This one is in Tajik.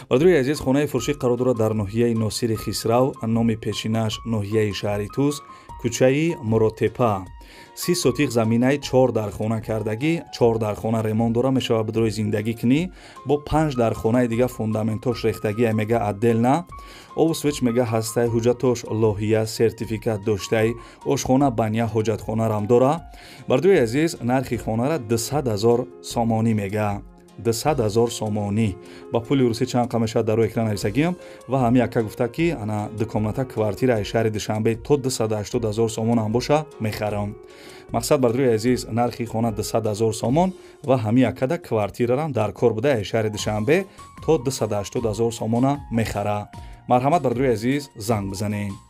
Бародарои азиз, хонаи фурӯшӣ қарор дорад дар ноҳияи Носири Хисрав, номи пешинаш ноҳияи шаҳри Тӯс, кӯчаи Муродтепа. 30 сотих заминаи, чор дархона кардагӣ, чор дархона ремонт дора, мешавад бидрои зиндагӣ кунӣ. Бо панҷ дархонаи дига фундаментош рехтагӣ, мега, отдельно. Обу свет, мега, ҳастай, ҳуҷҷатош лоҳия, сертификат доштай, ошхона, баня, ҳоҷатхонарам дора. Бародарои азиз, нархи хонара 200 ҳазор сомонӣ мега, 200 ҳазор сомонӣ. Ба пули русӣ чанд қа мешавад, дар рӯи экран нависагиам. Ва ҳами ака гуфта, ки ана двухкомната квартира шаҳри Душанбе то 280 ҳазор сомон ҳам боша, мехарам. Мақсад, бародарои азиз, нархи хона 200 ҳазор сомон ва ҳами акада квартирарам дар кор буда, шаҳри Душанбе то 280 ҳазор сомона мехара. Марҳамат, бародарои азиз, занг бизанед.